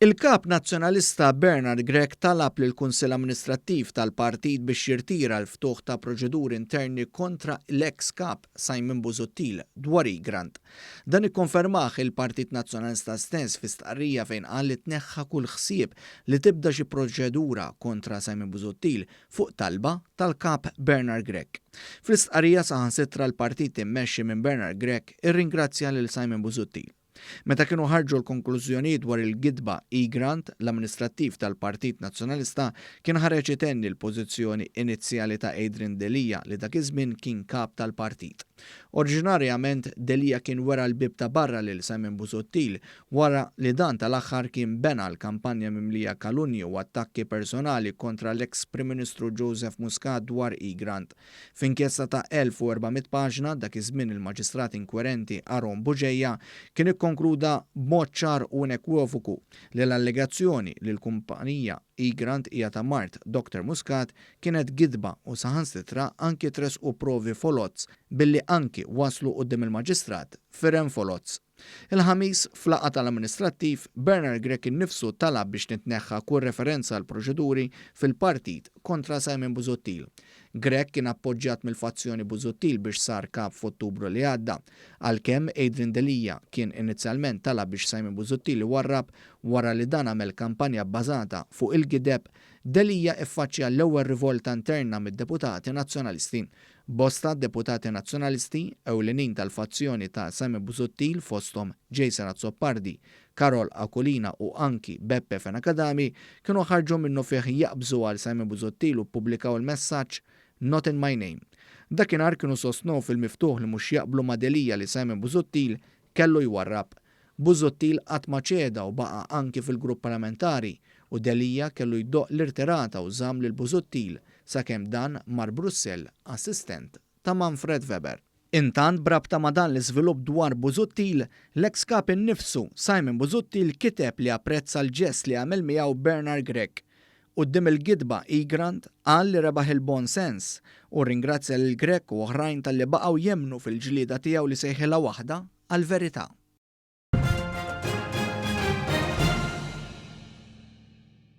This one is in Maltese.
Il-Kap Nazzjonalista Bernard Grech talab lill-Kunsill Amministrattiv tal-Partit biex jirtira l-ftuħ ta' proċeduri interni kontra l-eks Kap Simon Busuttil dwar Egrant. Dan ikkonfermah il-Partit Nazzjonalista stess fi stqarrija fejn qal li tneħħa kull ħsieb li tibda xi proċedura kontra Simon Busuttil fuq talba tal-Kap Bernard Grech. Fl-istqarrija saħansitra l-partit immexxi minn Bernard Grech irringrazzja lil Simon Busuttil. Meta kienu ħarġu l-konklużjonijiet dwar il-gidba Egrant, l-amministrattiv tal-Partit Nazzjonalista kien ħareġ itenni l-pożizzjoni inizjali ta' Adrian Delia li dak iż-żmien kien kap tal-partit. Oriġinarjament Delia kien wera l-bieb ta' barra lil Simon Busuttil wara li dan tal-aħħar kien bena l-kampanja mimlija kalunji u attakki personali kontra l-eks Prim Ministru Joseph Muscat dwar Egrant. F'inkjesta ta' 1,400 paġna, dak iż-żmien il-Maġistrat inkwerenti Aaron Bugeja kien ikkonkluda b'mod ċar u inekwovoku li l-allegazzjoni li l-kumpanija Egrant hija ta' mart Doctor Muscat kienet gidba u saħansitra anki tressqu provi foloz billi anki waslu quddiem il-Maġistrat firem foloz. Il-Ħamis, f'laqgħa tal-amministrattiv, Bernard Grech innifsu talab biex titneħħa kull referenza għal proċeduri fil-partit kontra Simon Busuttil. Grech kien appoġġjat mill-fazzjoni Busuttil biex sar kap f'Ottubru li għadda. Għalkemm Adrian Delia kien inizjalment talab biex Simon Busuttil iwarrab wara li dan għamel kampanja bbażata fuq il-gideb, Delia iffaċċja l-ewwel rivolta interna mid-deputati Nazzjonalisti. Bosta deputati Nazzjonalisti, ewlenin tal-fazzjoni ta' Simon Busuttil fosthom Jason Azzopardi, Karol Aquilina u anki Beppe Fenech Adami kienu ħarġu minnufih jaqbżu għal Simon Busuttil u ppubblikaw il-messaġġ Not in my name. Dakinhar kienu sostnew fil-miftuħ li mhux jaqblu ma' Delia li Simon Busuttil kellu jwarrab. Busuttil qatt ma ċeda u baqa' anki fil-grupp parlamentari u Delia kellu jdoqq l-irtirata u żamm lil Busuttil sakemm dan mar Brussell assistent ta' Manfred Weber. Intant b'rabta ma' dan l-iżvilupp dwar Busuttil, l-eks Kap innifsu, Simon Busuttil kiteb li apprezza l-ġest li għamel miegħu Bernard Grech. Quddiem il-gidba Egrant qal li rebaħ il-bon sens u rringrazzja lil Grech u oħrajn talli baqgħu jemmnu fil-ġlieda tiegħu li sejħilha waħda għall-verità.